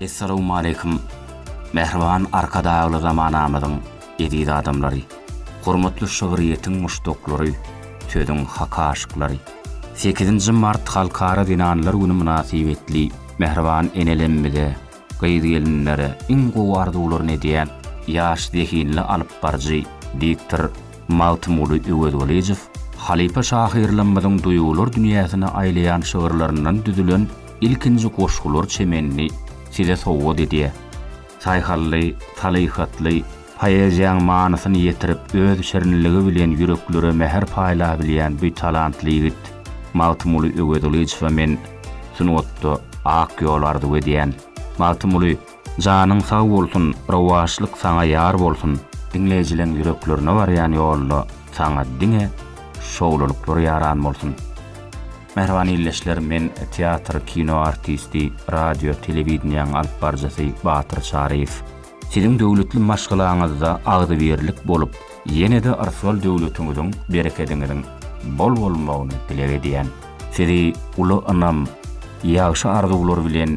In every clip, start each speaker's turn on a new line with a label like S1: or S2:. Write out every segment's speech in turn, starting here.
S1: Essalawmaleýkim, mähriban Arkadagly zamanamyzyň eziz adamlary, hormatly şygryýetiň muşdaklary, sözüň hak aşyklary! Sekizinji mart Halkara zenanlar güni mynasybetli mähriban enelemmize, gyz-gelinlere iň gowy arzuwlaryny edýän ýaş zehinli alypbaryjy, diktor Magtymguly Öwezgylyjow halypa şahyrlarymyzyň duýgular dünýäsine aýlaýan şygyrlaryndan düzülen ilkinji goşgular çemenini size sowgat edýär. Saýhally, salyhatly, poeziýaň manysyny ýetirip öz şirinligi bilen ýüreklere mähir paýlabilýän bu talantly ýigit Magtymguly Öwezgylyjowa men sungatda ak ýol arzuw edýän. Magtymguly, janyň sag bolsun, rowaçlyk saňa ýar bolsun, diňleýjileň ýüreklerine barýan ýolda saňa diňe şowlulyklar ýaran bolsun. Mähriban ildeşler men teatr, kino artisti, radio, telewideniýäň alyp baryjysy Batyr Çaryýew. Siziň döwletli maşgalaňyzda agzybirlik bolup, ýene-de yrsgal döwletiňiziň, berekediňiziň bol bolmagyny dileg edýän. Sizi uly ynam, ýagşy arzuwlar bilen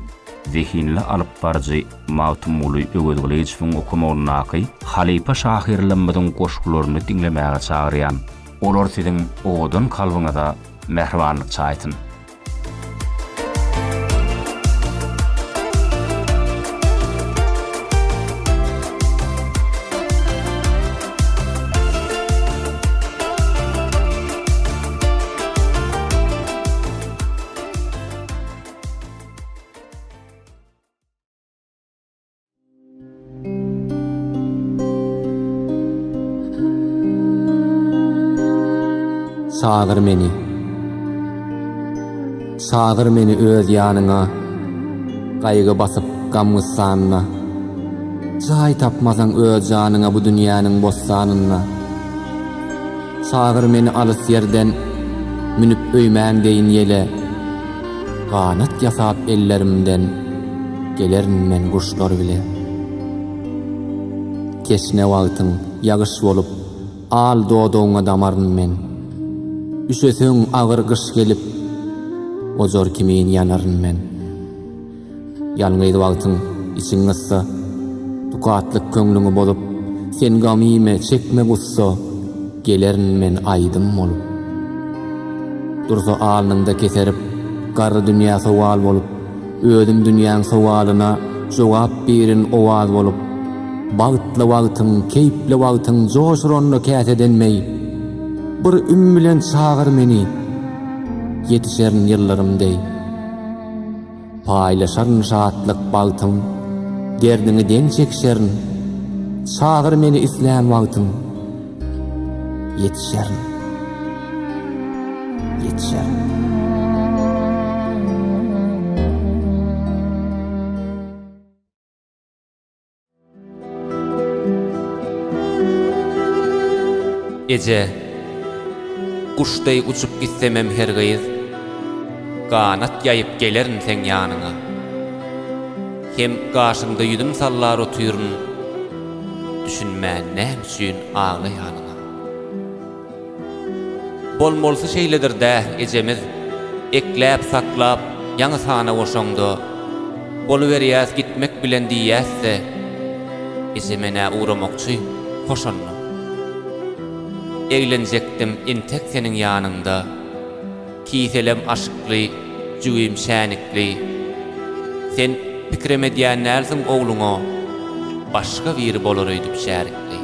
S1: zehinli alypbaryjy Magtymguly Öwezgylyjowyň okamagyndaky halypa şahyrlarymyzyň goşgularyny diňlemäge çagyrýan. Olar siziň owadan kalbyňyza mähribanlyk çaýsyn.
S2: Çagyr meni. Çagyr meni öz ýanyňa, Gaýgy basyp gam-gyssanyna. Jaý tapmasaň öz janyňa Bu dünýäniň bossanynda. Çagyr meni alys ýerden, Münüp öýmäň deýin ýele. Ganat ýasap ellerimden, Gelerin men guşlar bile. Teşne wagtyň ýagyş bolup, Al dodagyňa damaryn men. Üşeseň agyr gyş gelip, Ojar kimin ýanaryn men. Ýalňyz wagtyň içiň gyssa, Tukatlyk köňlüňi bozup, Sen gam iýme, çekme gussa, Gelerin men aýdym bolup. Dursa alnyňda keserip, Garry dünýä sowal bolup, Özüm dünýäň sowalyna Jogap birin owaz bolup. Bagtly wagtyň, keýpli wagtyň Joş uranda käseden meý. Bir üm bilen çagyr meni, Ýetişerin ýyldyrym deý. Paýlaşaryn şatlyk bagtym, Derdiňi deň çekişerin. Çagyr meni islän wagtyň, Ýetişerin. Ýetişerin.
S3: Eje, guş deý uçup gitsemem hergiz, Ganat ýaýyp gelerin seň ýanyňa. Hem gaşyňda ýüzüm sallar otyryn, Düşünmän näme üçin aglaýanyňa. Bolmalysy şeýledir-dä, ejemiz, Ekläp-saklap, ýaňy sana goşaňda, Boluberýäs gitmek bilen diýýäs-de, Eje men-ä ugramakçy, hoş onda. Eglenjekdim entek seniň ýanyňda, Kiselem aşykly, jübim şänikli. Sen pikirem edýän dälsiň ogluňa, Başga biri bolar öýdüp şärikli.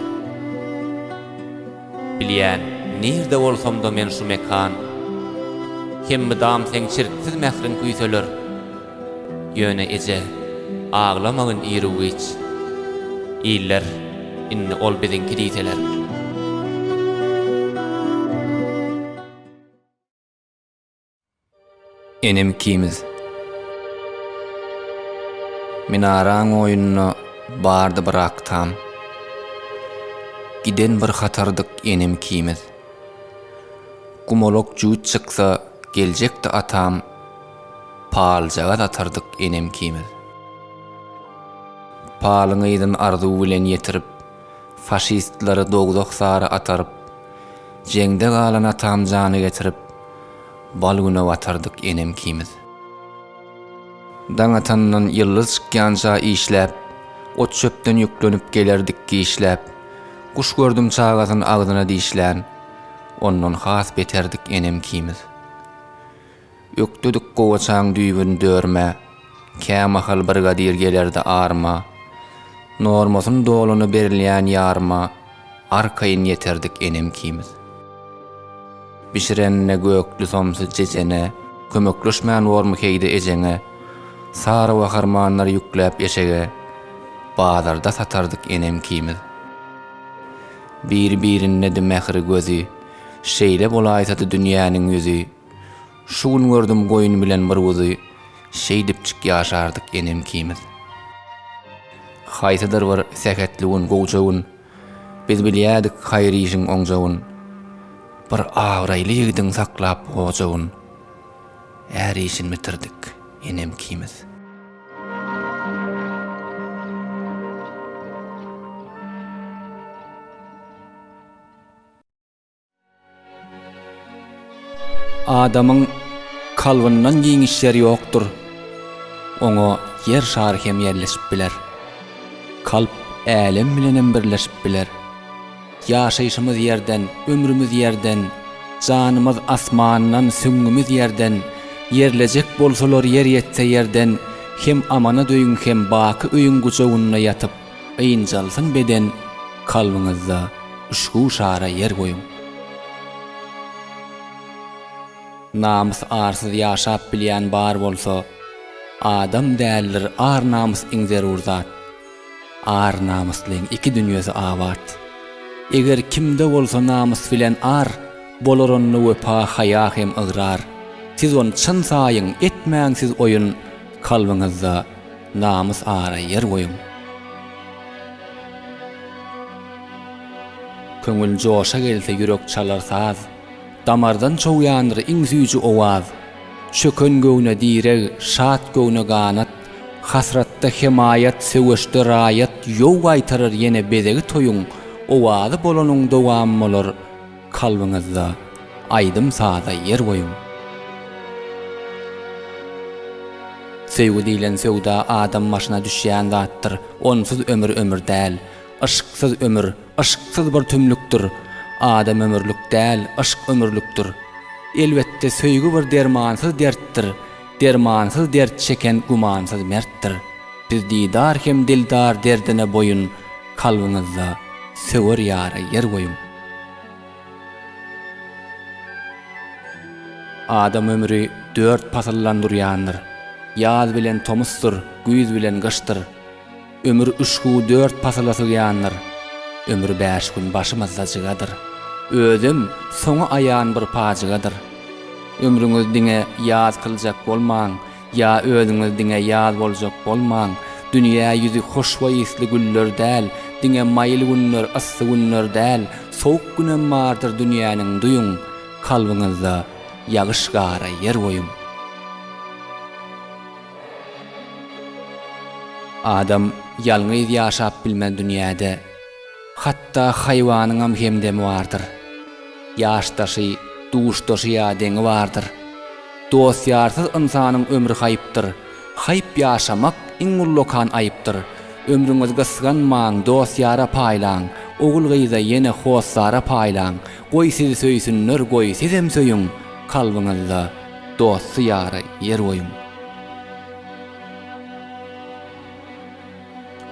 S3: Bilýän, nirde bolsam-da men şu mekan, Hem mydam seň çirksiz mähriň küýseler. Ýöne eje, aglamagyn iru-giç, Iller, indi ol biziňki diýseler.
S2: Enem ikimiz. Minaraň oýunda bardy bir ak tam. Giden bir hatardyk enem ikimiz. Gumalak jüwüt çyksa geljekdi atam, Paljagaz atardyk enem ikimiz. Palyň yzyn arzuw bilen ýetirip, Faşistleri dowzah sary ataryp, Jeňde galan atam jany getirip, Bal güne batardyk enem ikimiz. Daň atandan ýyldyz çykýança işläp, Ot-çöpden ýüklenip gelerdik giçläp. Guş gördüm çagasyn agzyna dişlän, Ondan has beterdik enem ikimiz. Ökdedik gowaçaň düýbün dörmä, Kämahal brigadir gelerdi arma. Normasyn dolany berilýän ýarma, Arkaýyn ýeterdik enem ikimiz. Bişirenine gökli somsy jejene, Kömekleşmän bormy heýde ejeňe? Sary waharmanlar ýükläp eşege, Bazarda satardyk enem ikimiz. Bir-birindedi mähri gözi, Şeýle bolaýsady dünýäniň ýüzi. Şu gün gördüm goýun bilen bir guzy, Şeýdipjik ýaşardyk enem ikimiz. Haýsydyr bir sähetli gün, gowja gün, Biz bilýädik haýyr işiň oňjagyn. Bir abraýly ýigidiň saklap ojagyn, Är işin bitirdik enem ikimiz. Adamyň kalbyndan giňiş ýer ýokdur. Oňa Ýer şary hem ýerleşip biler. Kalp älem bilenem birleşip biler. Ýaşaýşymyz ýerden, ömrümiz ýerden, Janymyz asmandan, süňňümiz ýerden, Ýerlejek bolsalar ýer ýetse ýerden, Hem amanat öýüň hem baky öýüň gujagynda ýatyp, Ynjalsyn beden, kalbyňyzda üşgü şara ýer goýuň. Namys-arsyz ýaşap bilýän bar bolsa, adam däldir, ar-namys iň zerur zat. Ar-namyslyň iki dünýesi abat. Eger kimde bolsa namys bilen ar, bolar onda wepa, haýa hem ygrar. Siz ony çyn saýyň, etmäň siz oýun, kalbyňyzda Namys-ara ýer goýuň. Köňül joşa gelse ýürek çalar saz, Damardan çowýandyr iň süýji owaz. Çöken göwne direg, şat göwne ganat, Hasratda hemaýat, söweşde raýat, Ýow gaýtarar ýene bezegi toýuň, Owazy bolanyň dowam bolar. Kalbyňyzda aýdym-saza ýer goýuň. Söýgi diýlen söwda adam başyna düşýän zatdyr, onsuz ömür ömür däl. Yşksyz ömür, yşksyz bir tümlükdir. Adam ömürlik däl, yşk ömürlikdir. Elbetde söýgi bir dermansyz dertdir, dermansyz dert çeken gümansyz mertdir. Siz didar hem dildar derdine boýun, kalbyňyzda söwer ýara ýer goýuň. Adam ömri dört pasyldan durýandyr. Ýaz bilen tomusdyr, güýz bilen gyşdyr. Ömür üşgü dört pasyla sygýandyr. Ömür bäş gün başymyzda jygadyr. Özem soňy aýan bir pajygadyr. Ömrüňiz diňe ýaz kyljak bolmaň, Ýa özüňiz diňe ýaz boljak bolmaň. Dünýä ýüzi hoşboý ysly güller däl, Diňe maýyl günler, yssy günler däl, Sowuk günem bardyr dünýäniň duýuň, Kalbyňyzda ýagyş-gara ýer goýuň. Adam ýalňyz ýaşap bilmez dünýäde, Hatda haýwanyňam hemdemi bardyr. Ýaşdaşy, duşdaşy ýa deňi bardyr. Dost-ýarsyz ynsanyň ömri haýpdyr. Haýp ýaşamak iň ullakan aýypdyr. Ömrüňizi gysganmaň, dost-ýara paýlaň, Ogul-gyza ýene hossara paýlaň. Goý sizi söýsünler, goý sizem söýüň, Kalbyňyzda dosty-ýara ýer goýuň.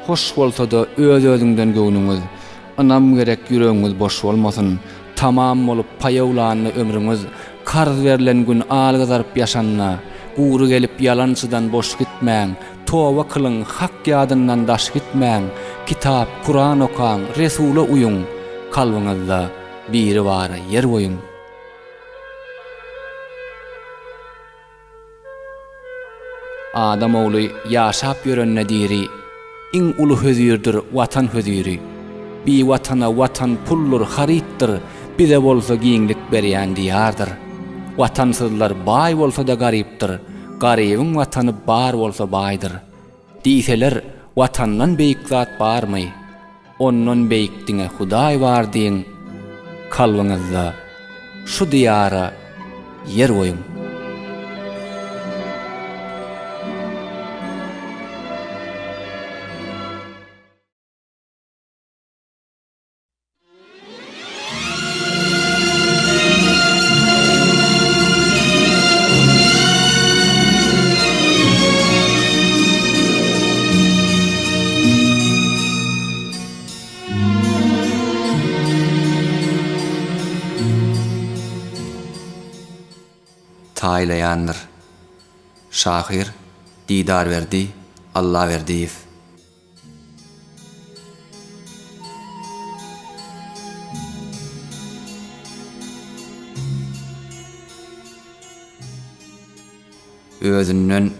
S2: Hoş bolsa-da öz-özüňden göwnüňiz, Ynam gerek ýüregiňiz boş bolmasyn. Tamam bolup paýawlanda ömrüňiz, Karz berlen gün al gyzaryp ýaşanda, Gury gelip ýalançydan boş gitmäň, Toba kylyň, Hak ýadyndan daş gitmäň, Kitap, Kuran okaň, Resula uýuň, Kalbyňyzda Biribara ýer goýuň. Adam ogly ýaşap ýörende diri, Iň uly hözirdir Watan höziri. Biwatana Watan puldur, harytdyr, Bize bolsa giňlik berýän Diýardyr. Watansyzlar baý bolsa-da garypdyr, Garybyň Watany bar bolsa baýdyr. Diýseler, Watandan beýik zat barmy? Ondan beýik diňe Hudaý bar diýiň, kalbyňyzda şu Diýara ýer goýuň. taýlaýandyr. Şahyr Didarberdi Allaberdiýew. Özünden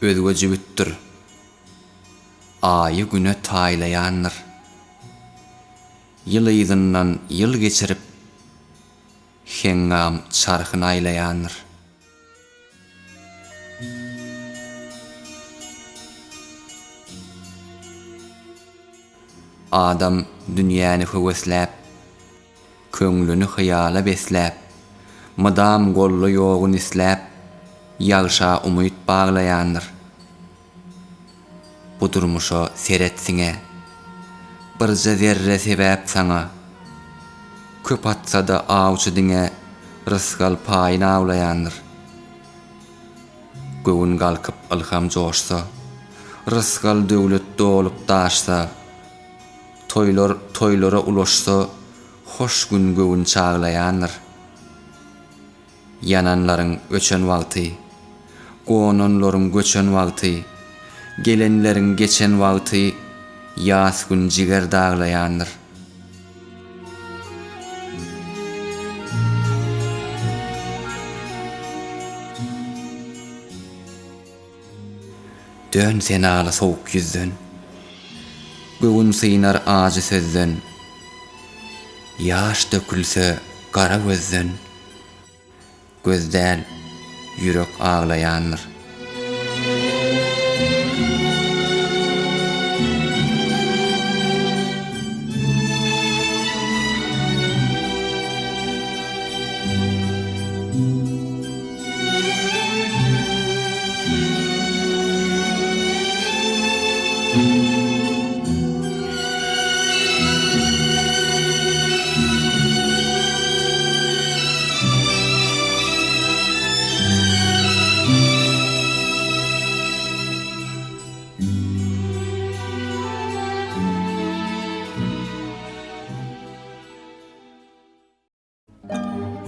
S2: özge jübütdir. Aýy güne taýlaýandyr. Ýyl yzyndan ýyl geçirip, heňňam çarhyn aýlaýandyr. Adam dünýäni höwesläp, Köňlüni hyýala besläp, Mydam golda ýogun isläp, Ýagşa umyt baglaýandyr. Bu durmuşa seret siňe. Birje zerre sebäp saňa. Köp atsa-da awçy diňe Rysgal paýyn awlaýandyr. Göwün galkyp ylham joşsa, Rysgal döwlet dolup daşsa, Toýlar toýlara ulaşsa, Hoş gün göwün çaglaýandyr. Ýananlaryň öçen wagty, Gonanlaryň göçen wagty, Gelenleriň geçen wagty Ýas gün jiger daglaýandyr. Dön senaly sowuk ýüzden. Göwün synar ajy sözden. Ýaş dökülse gara gözden. Göz däl, ýürek aglaýandyr.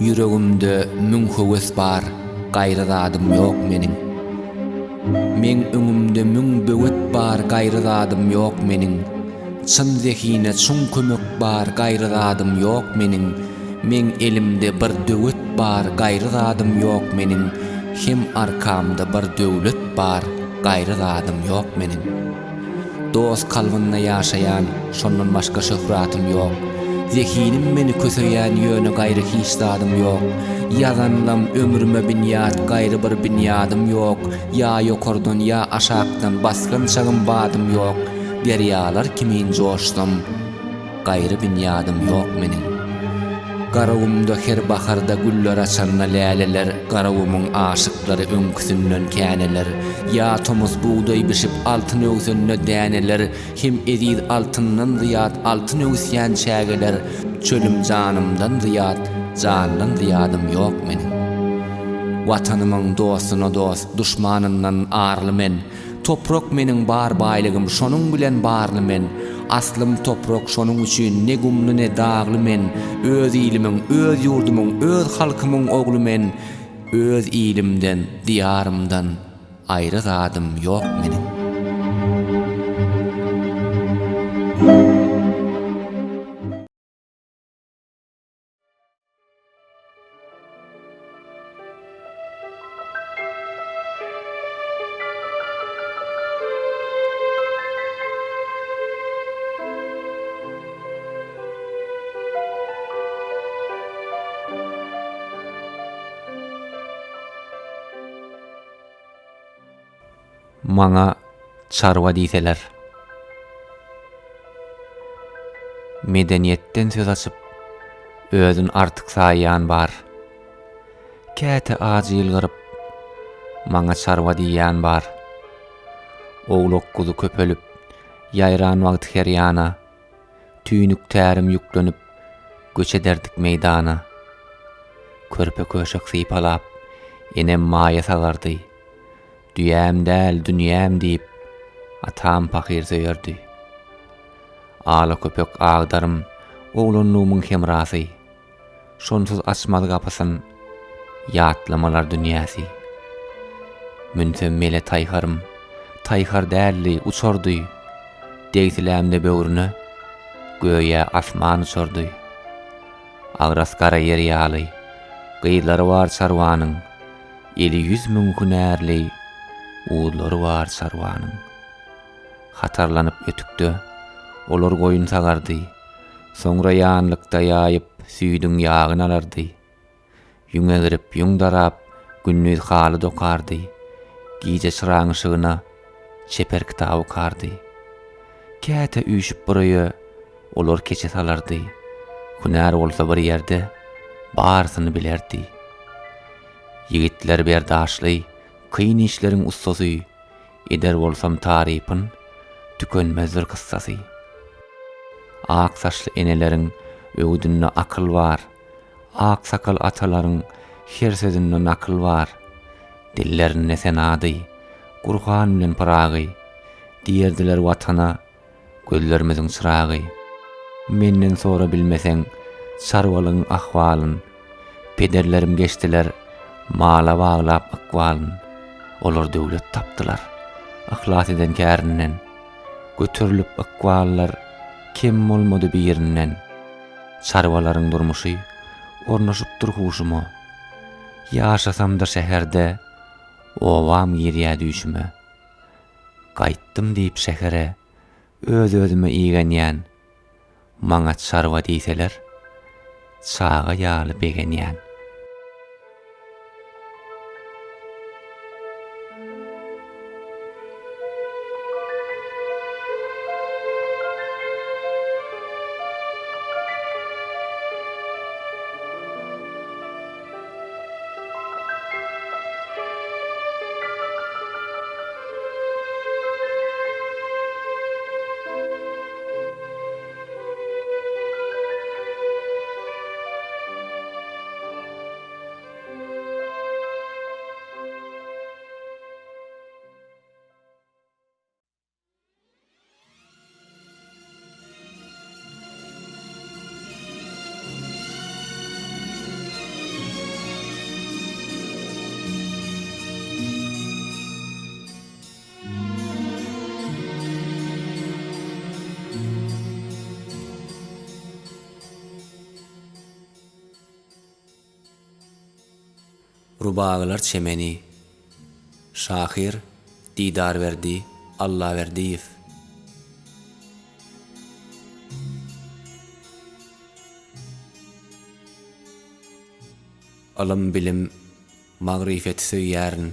S2: Ýüregimde müň höwes bar, gaýry zadym ýok meniň. Meň öňümde müň böwet bar, gaýry zadym ýok meniň. Çyn zehine çuň kömek bar, gaýry zadym ýok meniň. Meň elimde bir döwet bar, gaýry zadym ýok meniň. Hem arkamda bir döwlet bar, gaýry zadym ýok meniň. Dost kalbynda ýaşaýan, şondan başga şöhratym ýok. Zehinim meni köseýän ýöne gaýry hiç zadym ýok. Ýazanlam ömrüme binýat gaýry bir binýadym ýok. Ýa ýokardan ýa aşakdan basgançagym badym ýok. Derýalar kimin joşsam. Gaýry binýadym ýok meniň. Garagumda her baharda güller açanda läleler Garagumuň aşyklary öňküsinden käneler. Ýa tomus bugdaý bişip altyn öwsende däneler Hem eziz altyndan zyýat altyn öwüsýän çägeler Çölüm janymdan zyýat, jandan zyýadym ýok meniň. Watanymyň dostuna dost, duşmanyndan arly men. Toprak meniň bar baýlygym şonuň bilen barly men Aslym toprak şonuň üçin ne gumly ne dagly men Öz ilimiň öz ýurdumyň öz halkymyň ogly men Öz ilimden diýarymdan aýry zadym ýok meniň. Maňa çarwa diýseler. Medeniýetden söz açyp, özün artyk saýýan bar. Käte ajy ýylgyryp, maňa çarwa diýýän bar. Owlak-guzy köpelip, ýaýran wagty her ýana, Tüýnük tärim ýüklenip, göç ederdik meýdana. Körpe köşek sypalap, enem maýa salardy. Düýäm däl, dünýäm diýip, atam pahyr söýerdi. Ala köpek agdarym, oglanlygymyň hemrasy. Şonsuz açmaz gapysyn.
S3: Ýatlamalar dünýäsi. Münsem mele taýharym, Taýhar däldi, uçardy. Degsilämde böwrüne, Göýä asman uçardy. Agras gara ýer ýaly, Gyzlary bar çarwanyň, Eli 100 000 hünärli, Uzlary bar çarwanyň. Hatarlanyp ötükde, Olar goýun sagardy. Soňra ýanlykda ýaýyp, Süýdüň ýagyn alardy. Ýüň egrip, ýüň darap, gündiz haly dokardy, gije çyraň yşygyna çeper kitap okardy. Käte üýşüp bir öýe olar keçe salardy, hünär bolsa bir ýerde barysyny bilerdi. Ýigitler berdaşly, kyn işleriň ussasy, eder bolsam tarypyn, tükenmezdir kyssasy. Ak saçly eneleriň öwüdinde akyl bar, Ak sakal atalaryň her sözünde nakyl bar. Dillerinde senady, Gurhan bilen Pyragy, Diýerdiler Watana, gözlerimiziň çyragy. Menden sora bilmeseň, çarwalygyň ahwalyn, Pederlerim geçdiler, mala baglap ykbalyn. Olar döwlet tapdylar, yhlas eden kärinden. Göterilip ykballar, kem bolmady birinden. Çarwalaryň durmuşy ornaşypdyr huşuma. Ýaşasam-da şäherde, obam girýä düýşüme. Gaýtdym diýip şähere, öz-özüme igenýän. Maňa çarwa diýseler, çaga ýaly begenýän. Rubagylar çemeni. Şahyr Didarberdi Allaberdiýew. Ylym-bilim, magryfeti söýýärin,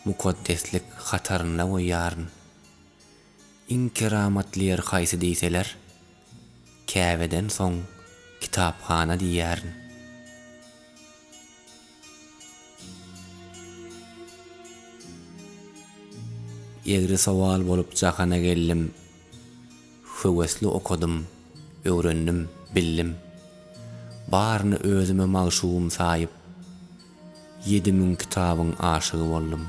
S3: Mukaddeslik hatarynda goýýaryn. Iň keramatly ýer haýsy diýseler, Käbeden soň kitaphana diýýärin. Egri sowal bolup jahana geldim, Höwesli okadym, öwrendim, bildim. Baryny özüme magşugym saýyp, 7000 kitabyň aşygy boldum.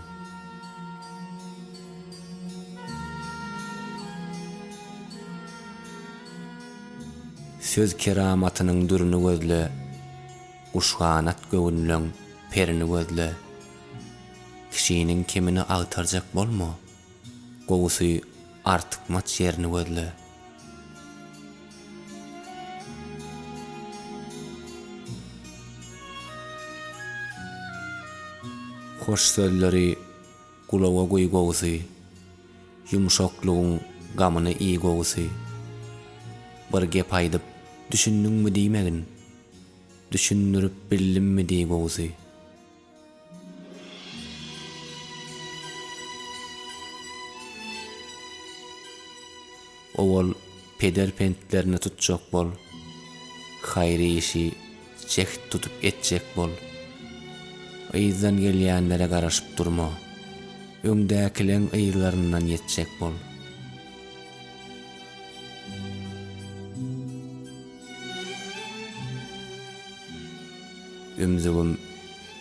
S3: Söz keramatynyň dürüni gözle, Guşganat göwünleň perini gözle. Kişiniň kemini agtarjak bolma, Gowusy artykmaç ýerini gözle. Hoş sözleri gulaga guý gowusy, Ýumşaklygyň gamyny iý gowusy. Bir gep aýdyp, düşündiňmi diýmegin, Düşündirip bildimmi diý gowusy. Owal peder pentlerini tutjak bol, Haýry işi jäht tutup etjek bol. Yzdan gelýänlere garaşyp durma, Öňdäkileň yzlaryndan ýetjek bol. Ümzügim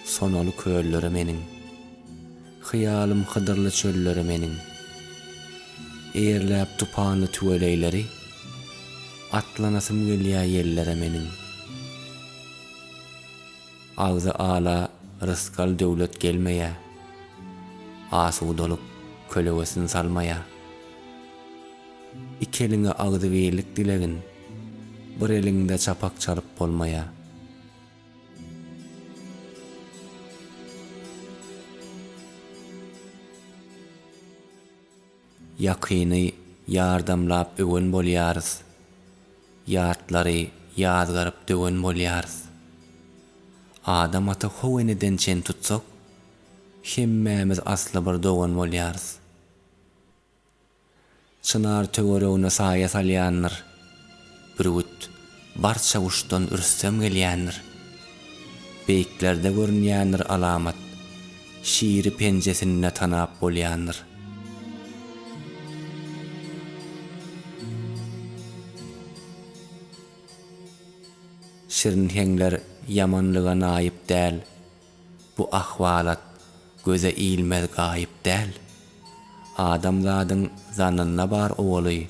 S3: sonaly köllere meniň, Hyýalym hydyrly çöllere meniň. Eýerläp tupanly tüweleýleri, Atlanasym gelýär ýellere meniň.
S2: Agzy ala rysgal-döwlet gelmeýä. Asudalyk kölegesini salmaýa. Iki eliňe agzybirlik dilegin, bir eliňde çapak çalyp bolmaýa. Ýakyny ýardamlap öwen bolýarys, Ýatlary ýazgaryp döwen bolýarys. Adam ata How eneden çen tutsak, Hemmämiz asly bir dogan bolýarys. Çynar töweregine saýa salýandyr. Bürgüt barça guşdan rüstem gelýändir. Beýiklerde görünýändir alamat, Şiri penjesinde tanap bolýandyr. Şirin heňler ýamanlyga naýyp däl, Bu ahwalat göze ilmez gaýyp däl. Adamzadyň zannynda bar owaly,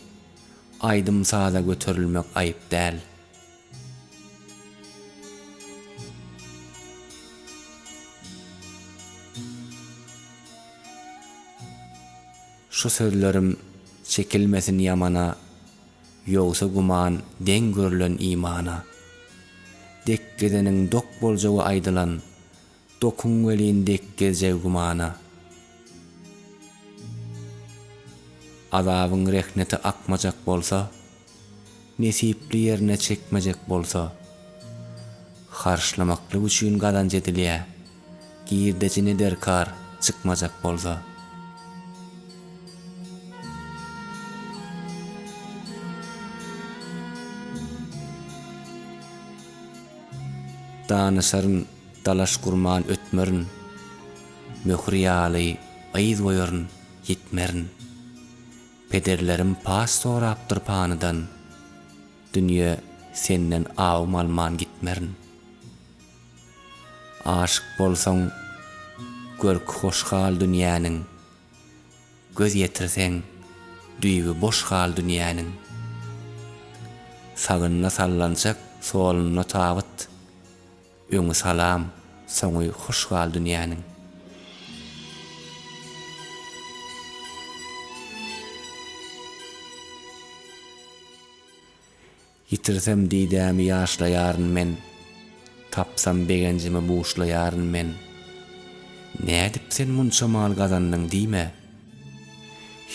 S2: Aýdym-saza göterilmek aýyp däl. Şu sözlerim çekilmesin ýamana, Ýogsa güman deň görlen imana. Dek gezeniň dok boljagy aýdylan, Dokuň welin dek gezjegi gümana. Azabyň rehneti akmajak bolsa, Nesipli ýerine çekmejek bolsa. Harçlamaklyk üçin gazanç edilýä, Girdeji ne derkar, çykmajak bolsa. Danyşaryn, dalaş gurman ötmerin, Möhür ýaly yz goýaryn, ýitmerin. Pederlerim paç sorapdyr panydan, Dünýe senden awum alman gitmerin. Aşyk bolsaň, görki hoş hal dünýäniň, Göz ýetirseň, düýbi boş hal dünýäniň. Sagynda sallançak, solunda tabyt, Öňi salam, soňy hoş gal dünýäniň. Ýitirsem didämi ýaşlaýaryn men, Tapsam begenjimi buşlaýaryn men. Nädip sen munça mal gazandyň diýme,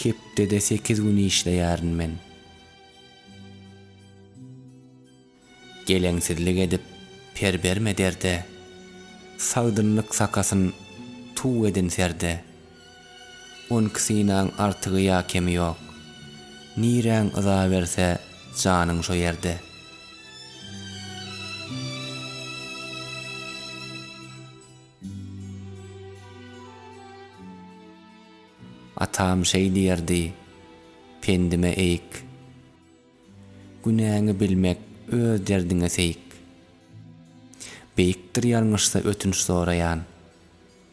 S2: Hepdede sekiz gün işleýärin men. Geleňsizlik edip, per berme derde, Sagdynlyk sakasyn tuw edin serde. Onki synaň artygy ýa kemi ýok. Niräň yza berse janyň şo ýerde. Atam şeý diýerdi, Pendime eýik. Günäňi bilmek öz derdiňe seýik. Beýikdir ýalňyşsa ötünç soraýan,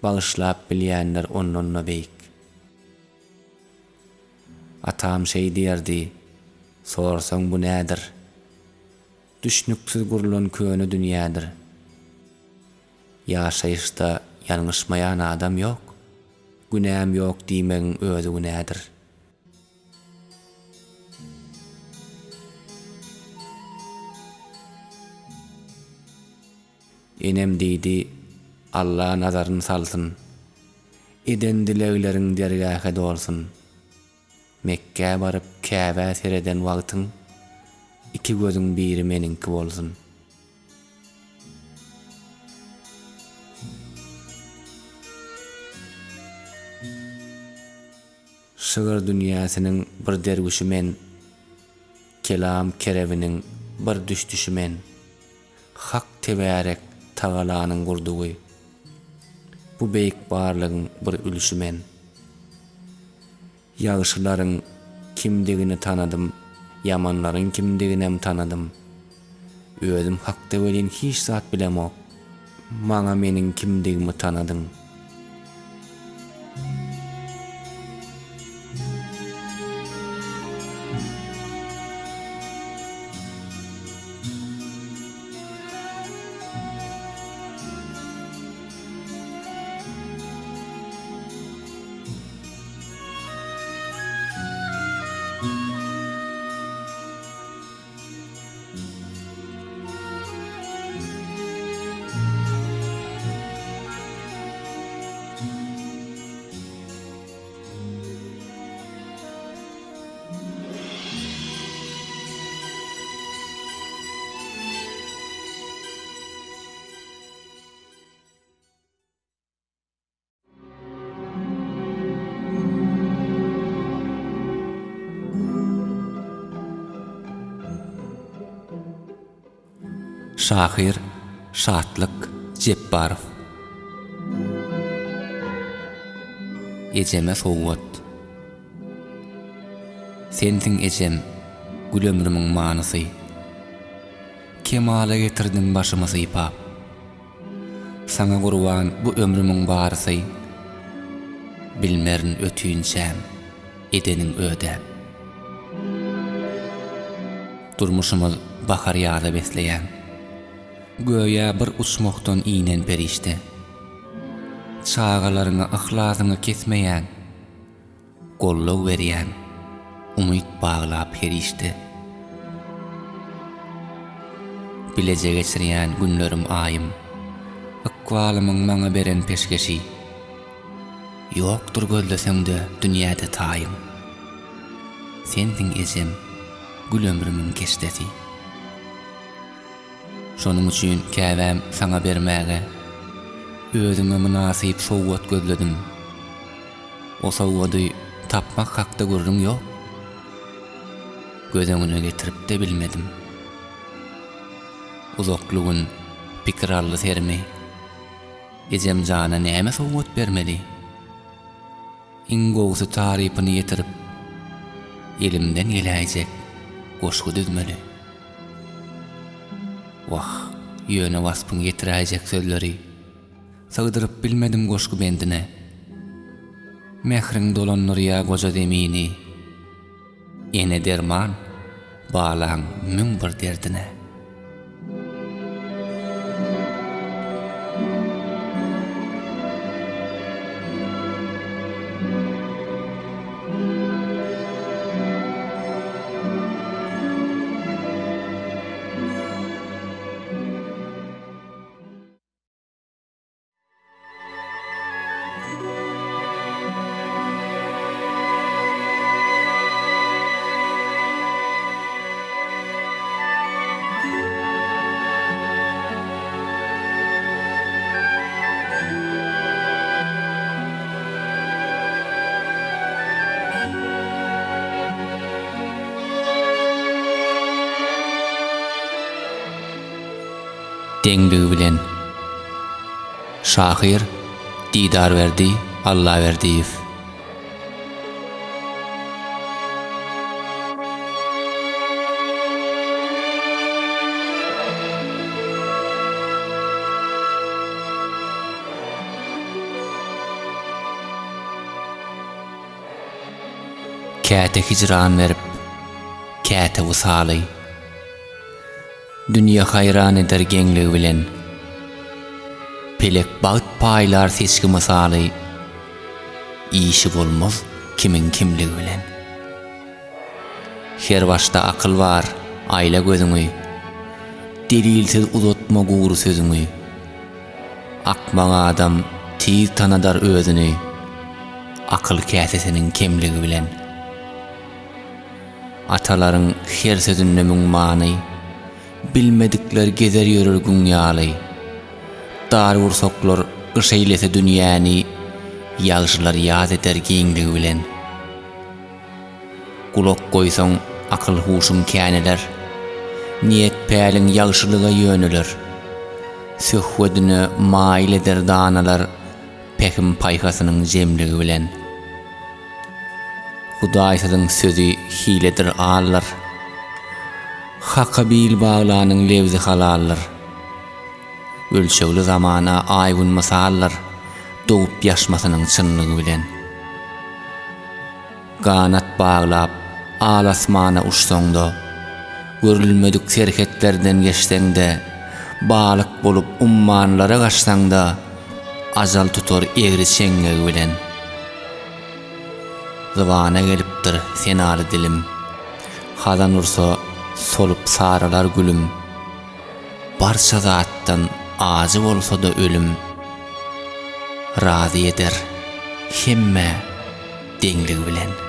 S2: Bagyşlap bilýänler ondan-da beýik. Atam şeý diýerdi, Sorsaň bu nädir? Düşnüksiz gurlan köne dünýädir. Ýaşaýyşda ýalňyşmaýan adam ýok, Günäm ýok diýmegiň özi günädir. Enem diýdi, Alla nazaryn salsyn, Eden dilegleriň dergähe dolsun. Mekgä baryp Käbä sereden wagtyň, Iki gözüň biri meniňki bolsun. Şygyr dünýäsiniň bir derwüşi men, Kelam kerebiniň bir düşdüşi men. Hak tebärek tagalanyň gurdugy, Bu beýik barlygyň bir ülşi men. Ýagşylaryň kimdigini tanadym, Ýamanlaryň kimdiginem tanadym. Özüm hakda welin hiç zat bilemok. Maňa meniň kimdigimi tanadyň.
S3: Şahyr Şatlyk Jepbarow. Ejeme sowgat. Sensiň ejem, gül ömrümiň manysy. Kemala getirdiň başymy sypap. Saňa gurban bu ömrümiň barysy. Bilmerin ötünçäm, edeniň ödäp. Durmuşymyz bahar-ýaza besleýäň. Göýä bir uçmahdan inen perişde. Çagalaryňa yhlasyňy kesmeýäň. Goldaw berýäň, umyt baglap her işde. Bileje geçirýän günlerim aýym. Ykbalymyň maňa beren peşgeşi. Ýokdur gözleseň-de dünýäde taýyň. Sensiň ejem, gül ömrümiň keşdesi. Şonuň üçin käbäm saňa bermäge. Özüňe mynasyp sowgat gözledim. O sowgady tapmak hakda gürrüň ýok. Göz öňüne getirip-de bilmedim. Uzakly gün pikir aldy serimi. Ejem jana näme sowgat bermeli? Iň gowusy tarypyny ýetirip, elimden geläýjek goşgy düzmeli. Wah, ýöne waspyňy ýetiräýjek sözleri sygdyryp bilmedim goşgy bendine. Mähriň dolandyrýa goja zemini. Ene derman, balaň 1001 derdine. Deňligi bilen. Şahyr Didarberdi Allaberdiýew. Käte hijran berip, käte wysaly. Dünýe haýran eder geňligi bilen. Pelek bagt paýlar seçgi mysaly, Işi bolmaz kimiň kimligi bilen. Her başda akyl bar, aýla gözüňi, Delilsiz uzatma gury sözüňi. Akmak adam tiz tanadar özüni, Akyl käsesiniň kemligi bilen. Atalaryň her sözünde müň many, Bilmedikler gezer ýörer güň ýaly. Dar gursaklar gyş eýlese dünýäni, Ýagşylar ýaz eder giňligi bilen. Gulak goýsaň akyl-huşuň käneler, Niýet-päliň ýagşylyga ýöneler. Söhbedine maýyl eder danalar, Pähim-paýhasynyň jemligi bilen. Hudaýsyzyň sözi hiledir aldyr. Haka bil baglanyň lebzi halaldyr. Ölçegli zamana aý-gün mysaldyr, Dogup ýaşmasynyň çynlygy bilen. Ganat baglap, al asmana uçsaň-da, Görülmedik serhetlerden geçseň-de, Balyk bolup ummanlara gaçsaň-da, Ajal tutar egri çeňňegi bilen. Zybana gelipdir senaly dilim, Hazan ursa solup saralar gülüm. Barça zatdan ajy bolsa-da ölüm, Razy eder hemmä deňligi bilen.